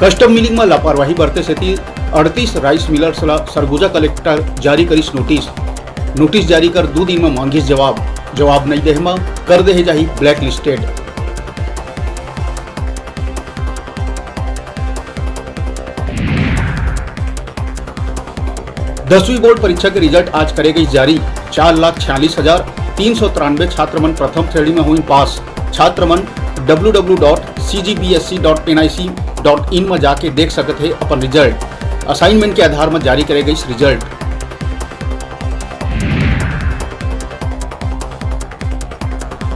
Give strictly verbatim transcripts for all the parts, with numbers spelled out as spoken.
Custom milling म लापरवाही बरते सेती अड़तीस राइस मिलर्स ल सरगुजा कलेक्टर जारी करिस नोटिस। नोटिस जारी कर दू दिन म मांगिस जवाब। जवाब नइ देहे म कर देहे जाही ब्लैक लिस्टेड। दसवीं बोर्ड परीक्षा के रिजल्ट आज करे गई जारी। चार लाख छियालीस हजार तीन सौ तिरानवे छात्र मन प्रथम श्रेणी में हुई पास। छात्र मन W W dot C G B S E dot N I C dot in में जाके देख सकत हे अपन रिजल्ट। असाइनमेंट के आधार में जारी करे गई रिजल्ट।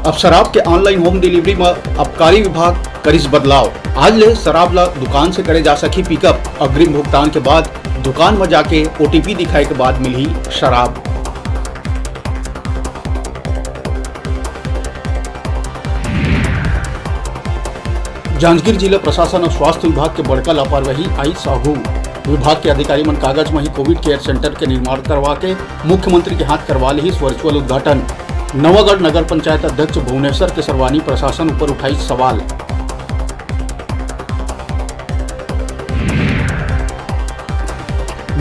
अब शराब के ऑनलाइन होम डिलीवरी म आबकारी विभाग करिस बदलाव। आज ले शराब ला दुकान से करे जा सकही पिकअप। अग्रिम भुगतान के बाद दुकान म जाके ओ टी पी दिखाए के बाद मिलही शराब। जांजगीर जिला प्रशासन अउ स्वास्थ्य विभाग के बड़का लापरवाही आइस आघू। विभाग के अधिकारी मन कागज म ही कोविड केयर सेंटर के निर्माण करवा के मुख्यमंत्री के हाथ करवा लिहिस वर्चुअल उद्घाटन। नवागढ़ नगर पंचायत अध्यक्ष भुवनेश्वर केसरवानी प्रशासन ऊपर उठाइस सवाल।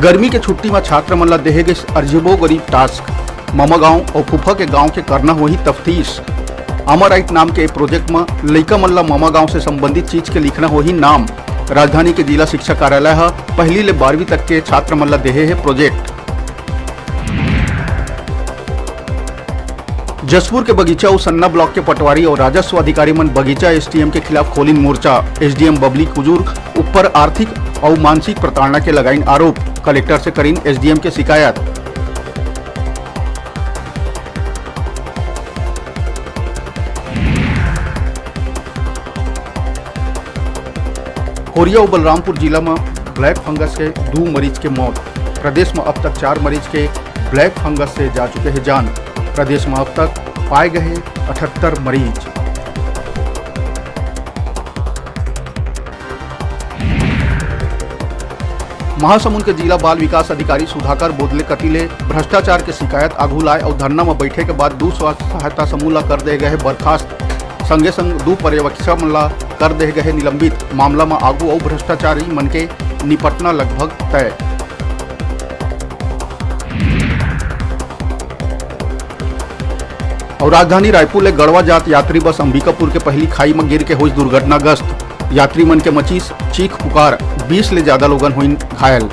गर्मी के छुट्टी म छात्र मन ल देहे गइस अजीबो गरीब टास्क। मामा गांव अउ फूफा के गांव के करना होही तफ्तीश। अमर राइट नाम के प्रोजेक्ट म लइका मन ल मामा गांव से संबंधित चीज के लिखना होही नाम। राजधानी के जिला शिक्षा कार्यालय ह पहली ले बारहवीं तक के छात्र मन ल देहे हे प्रोजेक्ट। जशपुर के बगीचा अउ सन्ना ब्लॉक के पटवारी अउ राजस्व अधिकारी मन बगीचा एस डी एम के खिलाफ खोलिन मोर्चा। S D M Babli Kujur ऊपर आर्थिक अउ मानसिक प्रताड़ना के लगाइन आरोप। कलेक्टर से करिन एस डी एम के शिकायत। कोरिया अउ बलरामपुर जिला म ब्लैक फंगस के दू मरीज के मौत। प्रदेश म अब तक चार मरीज के ब्लैक फंगस से जा चुके हे जान। प्रदेश म अब तक पाए गए हे अठहत्तर मरीज। महासमुंद के जिला बाल विकास अधिकारी सुधाकर बोदले कति ले भ्रष्टाचार के शिकायत आघू लाए अउ धरना म बैठे के बाद दू स्व सहायता समूह ला कर दे गए हे बर्खास्त। संगे संग दू पर्यवेक्षक मन ला कर दे गए हे निलंबित। मामला म आघू अउ भ्रष्टाचारी मन के निपटना लगभग तय। अउ राजधानी रायपुर ले गढ़वा जात यात्री बस अंबिकापुर के पहिली खाई म गिर के होइस दुर्घटनाग्रस्त। यात्री मन के मचिस चीख पुकार, बीस ले ज्यादा लोगन होइन घायल।